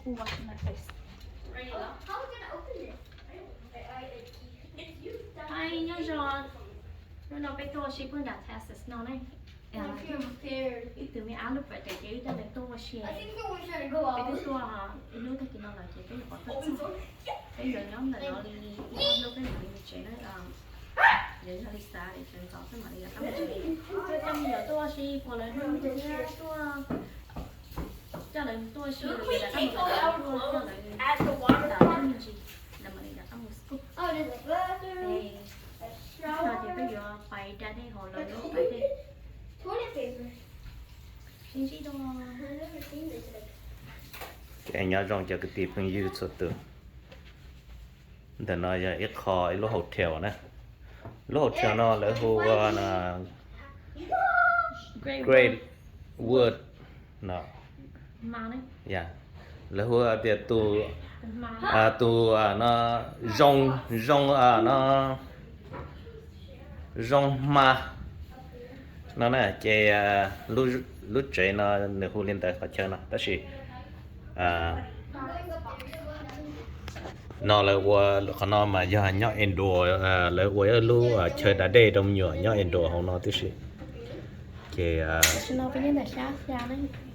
Who washed my face? Hi, nyob zoo. Hnub no peb tuaj ua si puag nram Texas no ne. Ib tug me ab lub birthday ces wb coj nws tuaj ua si. Peb twb tuaj ib hnub tag kis no lawm ces peb yuav pov tuaj txog. Peb yuav nyob ntawm no li ob hnub peb mam li mus tsev na. Yog li xav li tsev ntxov peb mam li rov qab mus tsev. Tuaj coj me nyuam tuaj ua si puas lawv hnub thiab tuaj coj lawv tuaj ua si lawv rov qab mus, tuaj coj lawv tas lub me ntsis lawv mam li rov qab mus school. No ces peb yuav pais da dej hauv lawv lub pas dej. Sib ntsib dua. Ces nyob zoo cov kwv tij phooj ywg txhua tus. Ntawm no yog ib qho ib lub hotel na. Lub hotel no lawv hu ua Great Wood no. Lawv hu tias tus, tus no zoo, zoo no, zoo hma no na. Ces lub tsev no nws hu li ntawd qhov chaw no tab sis no lawv ua qhov no mas yog nyob indoor, lawv ua ib lub chaw da dej rau me nyuam nyob indoor hauv no tib si. Ces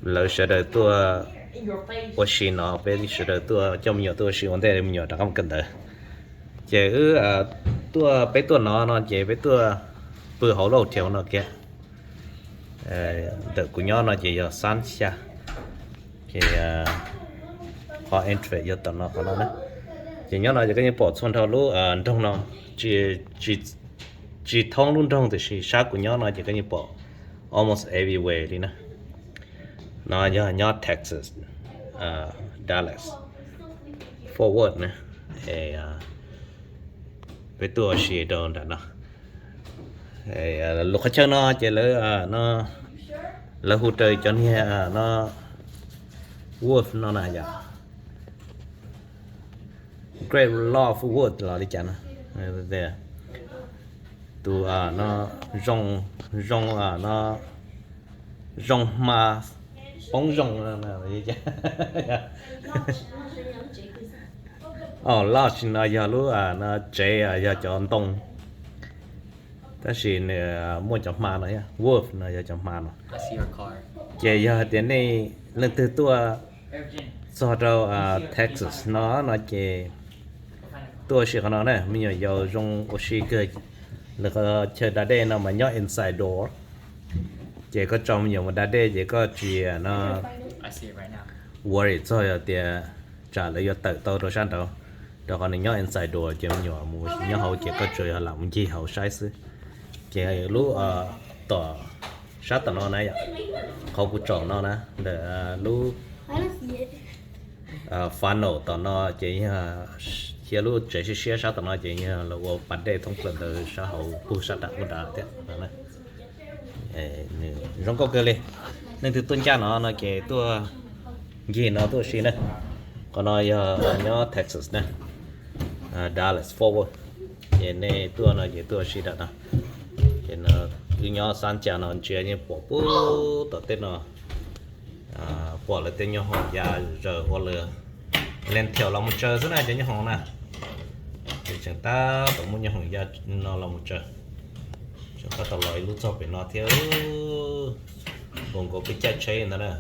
lawv sawv daws tuaj ua si no, peb sawv daws tuaj coj me nyuam tuaj ua si ua ntej me nyuam rov qab mus kawm ntawv. Ces wb tuaj, peb tuaj no no ces peb tuaj pw hauv lub hotel no kiag. Ntawm kuv nyob no ces yog xab xya, ces qhov entrance yog tom no qhov no na. Ces nyob no ces koj yeej pom txhua nrho lub nroog no, tsis thoob lub nroog tiam sis sab kuv nyob no ces koj yeej pom almost everywhere li na. No yog nyob Texas, Dallas, Fort Worth na. Peb tuaj ua si rau nram no. Lub qhov chaw no ces lawv, lawv hu raws cov niag no, wolf no na yom, Great Love Wood los li cas no. Tus no zoo, zoo no, zoo hma poob zoo. Lodge no yog lub tsev yog cov ntoo, tab sis nws muaj cov hma no, wolf no yog cov hma no. Ces yog hais tias nej leej twg tuaj txog rau Texas no no ces tuaj ua si qhov no na, me nyuam yaus zoo ua si kawg. Lawv qhov chaw da dej no mas nyob inside door, ces koj tso me nyuam mus da dej ces koj tsis no worry txog yog tias tsam lawv yuav tawm tau rau sab nraud, rau qhov nws nyob inside door ces me nyuam mus nyob hauv ces koj tsuas yog lam mus ncig hauv saib xwb. Ces lub tom sab tom no na yom, qhov kuv tsom no na, ntawm lub funnel tom no ces yog, thiab lub tsev siab siab sab tom no ces yog lawv ua pas dej thoob plaws ntawd sab hauv puag sab nram ub nrad thiab no. Nws zoo nkauj kawg li. Leej twg tuaj ncaj no no ces tuaj ncig no tuaj ua si na. Qhov no yog nyob Texas na, Dallas Fort Worth. Ces nej tuaj no ces tuaj ua si nram no. Ces no wb nyob xab ca no ntsia yeej pom puag tom tej no, pom lawv tej nyob hoom ya zaws ua lawv len thiaum los mus tsaws xwb na cov nyob hoom na. Ces tseem tab tom muaj nyob hoom ya no los mus tsaws. Tseem tab tom los ib lub txog pem no thiab, nkaus nkaus peb caij tsheb ntawd na.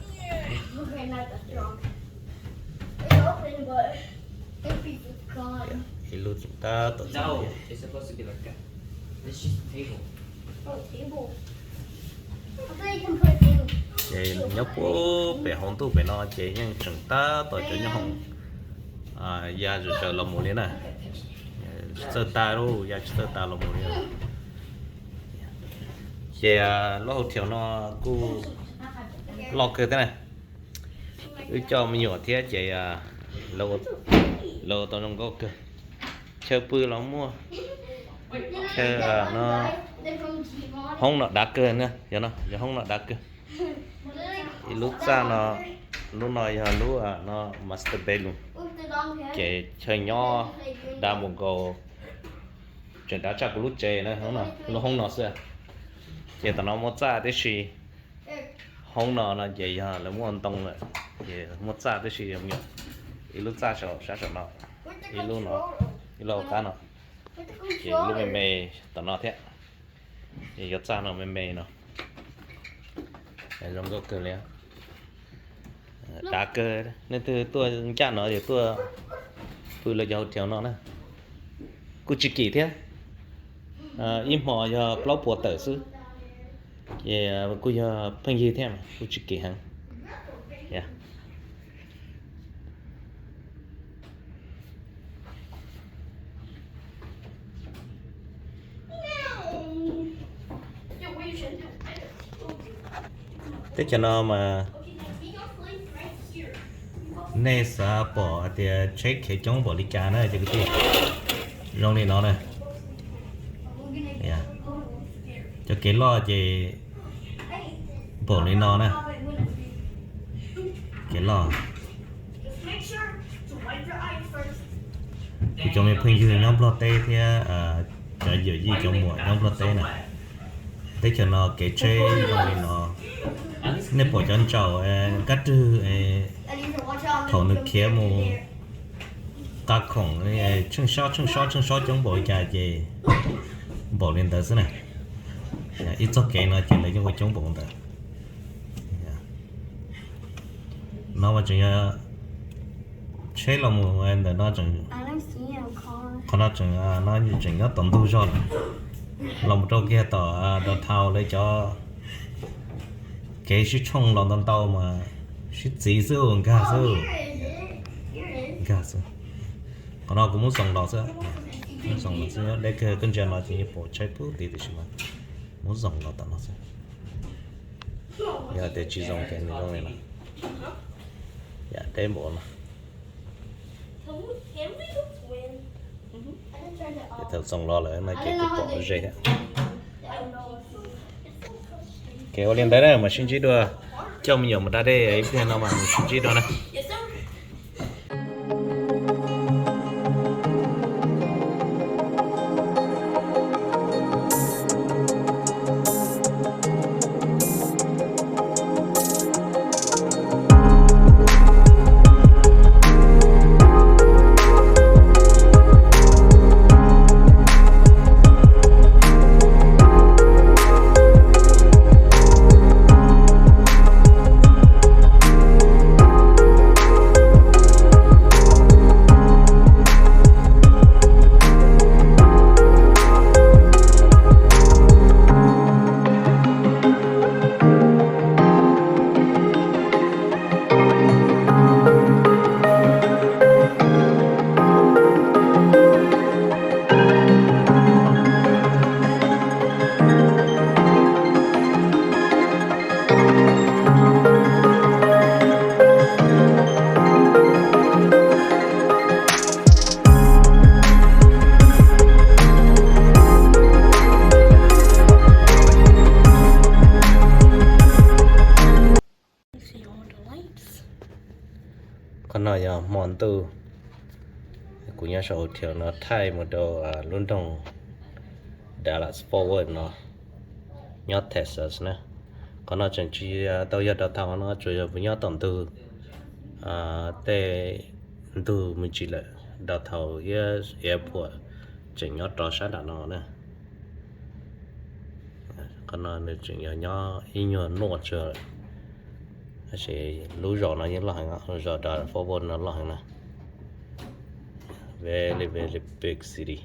Ib lub tseem tab tom txog. Ces nyob puag pem hauv ntuj pem no ces yeej tseem tab tom cov nyob hoom ya zaws zaws los mus li na. Tsis txawj tas lauj, ya tsis txawj tas los mus li. Ces lub hotel no kuj loj kawg thiab na. Wb coj me nyuam thiab ces lawv ua tau zoo nkauj kawg. Chaw pw los muaj, chaw no, hoob no dav kawg na, yog no yog hoob no dav kawg. Ib lub txaj no, lub no yog lub no master bedroom, ces chaw nyob dav mus nkaus. Tseem dav tshaj kuv lub tsev na, lub hoob no xwb. Ces tom no muaj txaj tib si, hoob no no ces yog lawv muaj ntoo lawm, ces muaj txaj tib si me nyuam. Ib lub txaj saum sab saum no, ib lub no, ib lub hauv qab no, ces lub me me tom no thiab. Ces cov txaj no me me no, zoo nkauj kawg li. Dav kawg, leej twg tuaj ncaj no ces tuaj pw lawv cov hotel no na. Kuj tsis kim thiab, ib hmo yog plaub puas tawm xwb, ces kuj yog pheej yig thiab mas kuj tsis kim heev. Teb chaws no mas nej xav pom hais tias tsheb khiav coob npaum li cas na cov kwv tij, zoo li no na. Cov kev loj ces npaum li no na. Kev loj, kuv cov me phooj ywg nyob Nplog teb thiab cov yawm yij cov muam nyob Nplog teb na, teb chaws no kev tsheb zoo li no, nej pom cov ntsaum kab rwg thaum nws khiav mus qa khoom tsheej sob tsheej sob tsheej sob coob npaum li cas ces npaum li ntawd xwb na. Ib txoj kev no ces lawv yeej ua coob npaum ntawd. No mas tseem yog tsheb los mus ntawm no, qhov no tseem, no tseem nyob tom ntug zog lawm, los mus rau kiag tom downtown lawv cov kev sib tshooj los ntau ntau mas sib txiv xwb, nkag xwb, nkag xwb. Qhov no kuv muab xoom los xwb, muab xoom los xwb, deb kawg, koj ntsia no ces yeej pom tsheb puag tid tiam sis mas muab xoom los tom no xwb. Yog tias tsis xoom ces nws zoo li no, yam deb npaum no. Ces thaum xoom los lawm no ces kuj pom ze thiab. Ces ua li ntawd na, mam sib ntsib dua, coj me nyuam mus da dej ib pliag no mas mam sib ntsib dua na. Qhov no yog hmo ntuj, kuv nyob saum hotel no thaij mus rau lub nroog Dallas Fort Worth no, nyob Texas na. Qhov no tseem tsis tau yog downtown no, tsuas yog nyob tom ntug tej ntug me ntsis lawm, downtown thiab airport tseem nyob rov sab nram no na. Qhov no nws tseem yog nyob ib nyuag nuaj tsawg lawm, tab sis lub zos no yeej loj heev, zos Dallas Fort Worth no loj heev na. Very very big city.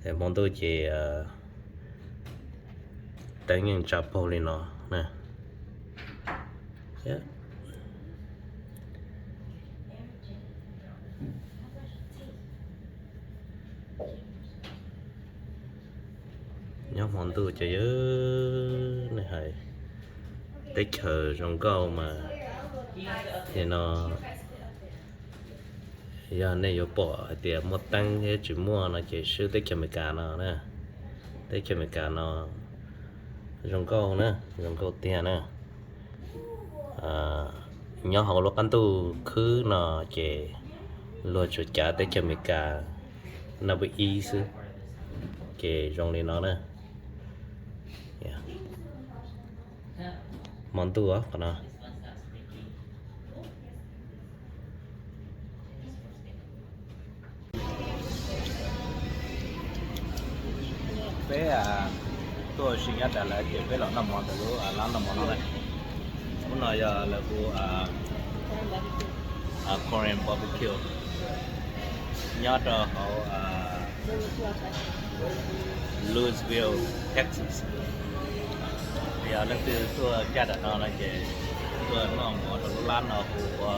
Hmo ntuj ces teeb yeej tsa paug li no na. Nyob hmo ntuj ces yog nej hais teb chaws zoo nkauj mas, no yog nej yuav pom hais tias muaj teeb thiab tsis muaj no ces swb teb chaws Amelikas no na. Teb chaws Amelikas no zoo nkauj na, zoo nkauj tiag na. Nyob hauv lub qab ntuj khwb no ces luag tsuas cav teb chaws Amelikas number ib xwb, ces zoo li no na. Hmo ntuj qhov no. Peb tuaj ua si nyob tas lawm ces peb los noj mov ntawm lub lab noj mov no na. Lub no yog lawv hu Korean barbecue nyob rau hauv Lewisville, Texas. Yog leej twg tuaj caj tam no no ces tuaj noj mov rau lub lab no hu ua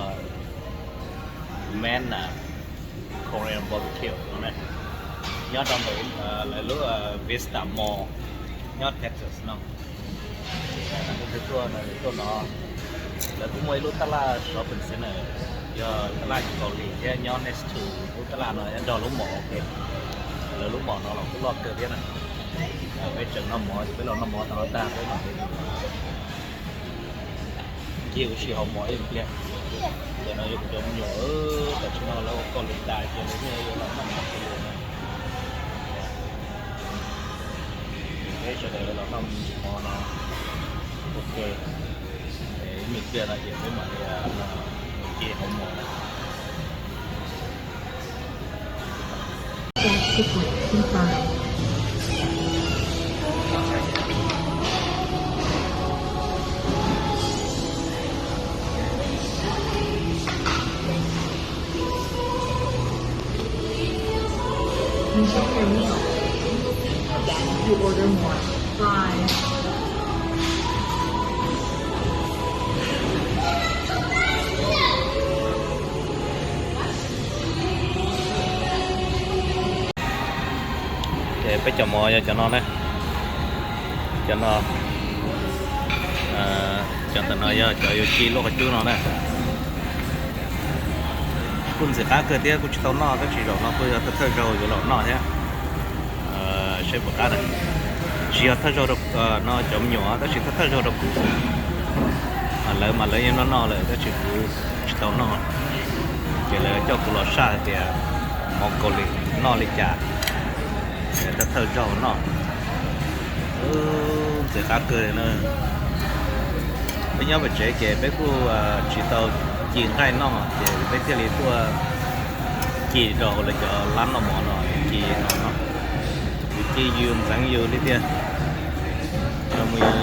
Manna Korean barbecue no na, nyob rau ntawm lawv lub Vista Mall nyob Texas no. Leej twg tuaj no, tuaj no, lawv kuj muaj ib lub taj laj shopping center, yog taj laj Kaus Lim thiab, nyob next to lub taj laj no, nyob nrog lub mall. Lawv lub mall no los kuj loj kawg thiab na. Peb tseem noj mov, peb los noj mov tau no tag peb mam li ncig ua si hauv mall ib pliag. Ntawm no yog kuv cov me nyuam, tam sim no lawv ua Kaus Lim tas ces lawv yeej yuav los noj mov li no. Peb sawv daws los noj mov no, ok, ib me pliag no ces peb mam li ncig hauv mall na. Enjoy your meal. Again, if you order more fries. Ces peb cov mov yog cov no na. Cov no, cov ntawm no yog cov yuav ci luaj qhov cub no na. Kuj ntxim qab kawg thiab kuj tsis tau noj tab sis zaum no kuj yog thawj thawj zaug yuav los noj thiab. Seb puas qab na. Tsis yog thawj zaug rau no cov me nyuam tab sis thawj thawj zaug rau kuv. Lawv mas lawv yeej noj noj lawm tab sis kuv tsis tau noj. Ces lawv coj kuv los saj hais tias mov Kaus Lim noj li cas, thawj thawj zaug noj. Ntxim qab kawg na. Peb nyob pem tsev ces peb kuj tsis tau ci nqaij noj ces peb thiaj li tuaj ci rau hauv lawv cov lab noj mov no, ci no noj. Yus ci yus ntxeev yus li tiag.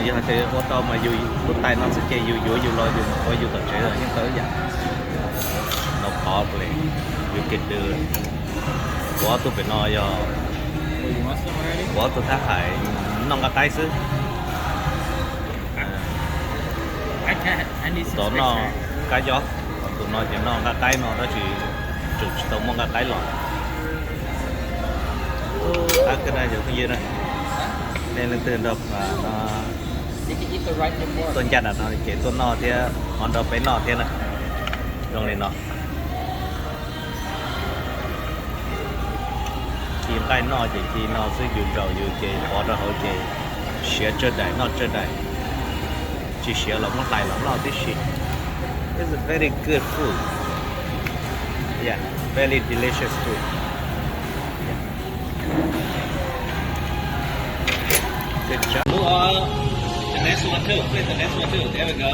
Yog tias ua tau mas yus kuv tais no xwb ces yus yuav yus los yus mus ua yus tom tsev los yeej tau ib yam. No problem, you can do it. Kuv ob tug pem no yog kuv ob tug thab hais noj nqaij qaib xwb. Tod noj kab yob, tus no ces noj nqaij qaib no tab sis tseem tsis tau muaj nqaij qaib los. Qab kawg na cov phooj ywg na, nej leej twg nrog tuaj ncaj nram no ces tuaj noj thiab ho nrog peb noj thiab na. Zoo li no. Ci nqaij noj ces ci no xwb, yus zaum yus ces pov rau hauv ces siav tsawg daim noj tsawg daim, tsis siav los muab hlais los noj tib si. It's a very good food. Yeah, very delicious food. Good job. Move on. The next one too. Please, the next one too. There we go.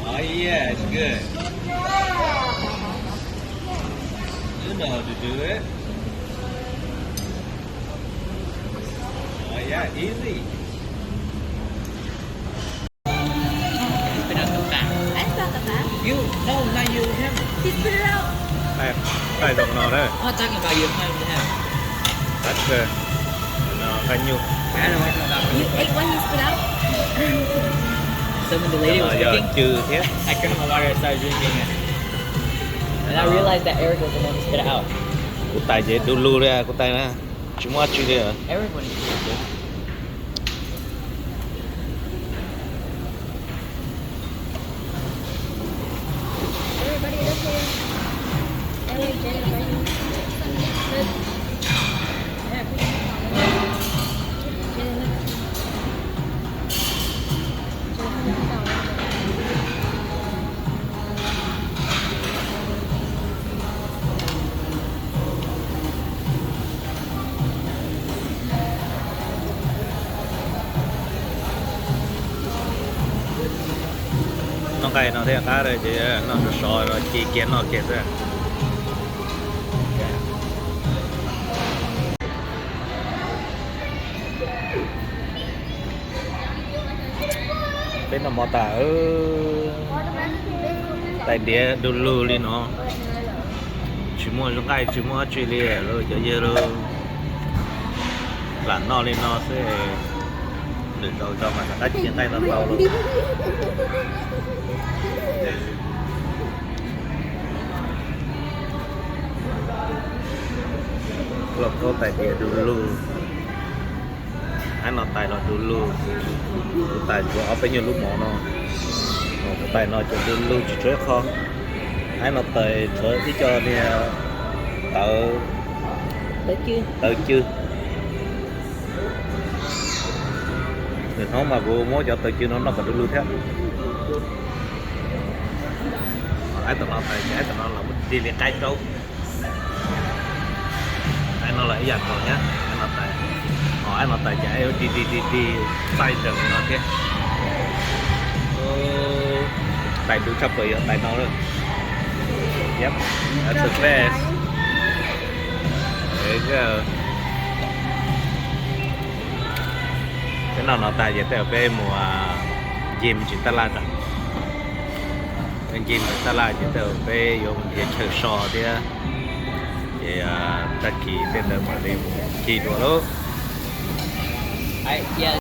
Oh yeah, it's good. You know how to do it. Oh yeah, easy. Spit out the fat. I spit out the fat. You, no, not you, him. He spit it out. Hey, hey, don't know that. I'm not talking about you, I'm talking about him. That's good. No, I knew. I don't know what you're talking about. You ate what he spit out? So when the lady was cooking, I turned on the water and started drinking it. And I realized that Eric was the one who spit it out. Kuv tais ces du lug li, kuv tais na, tsis muaj dab tsi li. Everybody drinks it. Everybody look here. Everybody, Jennifer. Look. Jennifer. Noj nqaij no thiaj qab, ces noj sov sov no ci kiag noj kiag xwb. Peb noj mov tas, tais diav du lug li no, tsis muaj zoo nqaij tsis muaj dab tsi li lauj cov yawg lauj. Lam noj li no xwb, lwm zaus tso mas rov qab cia nqaij no tau lauj. Lauj kaub tais diav du lug, haib no tais los du lug. Kuv tais tsuas ob peb nyuag lub mov no, kuv tais no ces du lug tsis tshuav ib qho. Haib no tais tshuav ib co niag tawv, tawv cw. Nws hnub mas kuv muab cov tawv cw no noj kom du lug thiab. Haib tom no tais ces haib tom no los dig li qaib raub. Haib no los ib yam nkaus thiab, haib no tais, haib no tais ces dig dig dig dig txaij ntees no thiab. Tais du tshaj plaws yog tais no lawm. Yep, that's the best. Peb noj no tas ces tej zaum peb mus ncig me ntsis tab laj tso. Ncig me ntsis tab laj ces tej zaum peb yuav mus nrhiav chaw so thiab. Ces tag kis tej ntawd mam li mus ncig dua lauj. Cia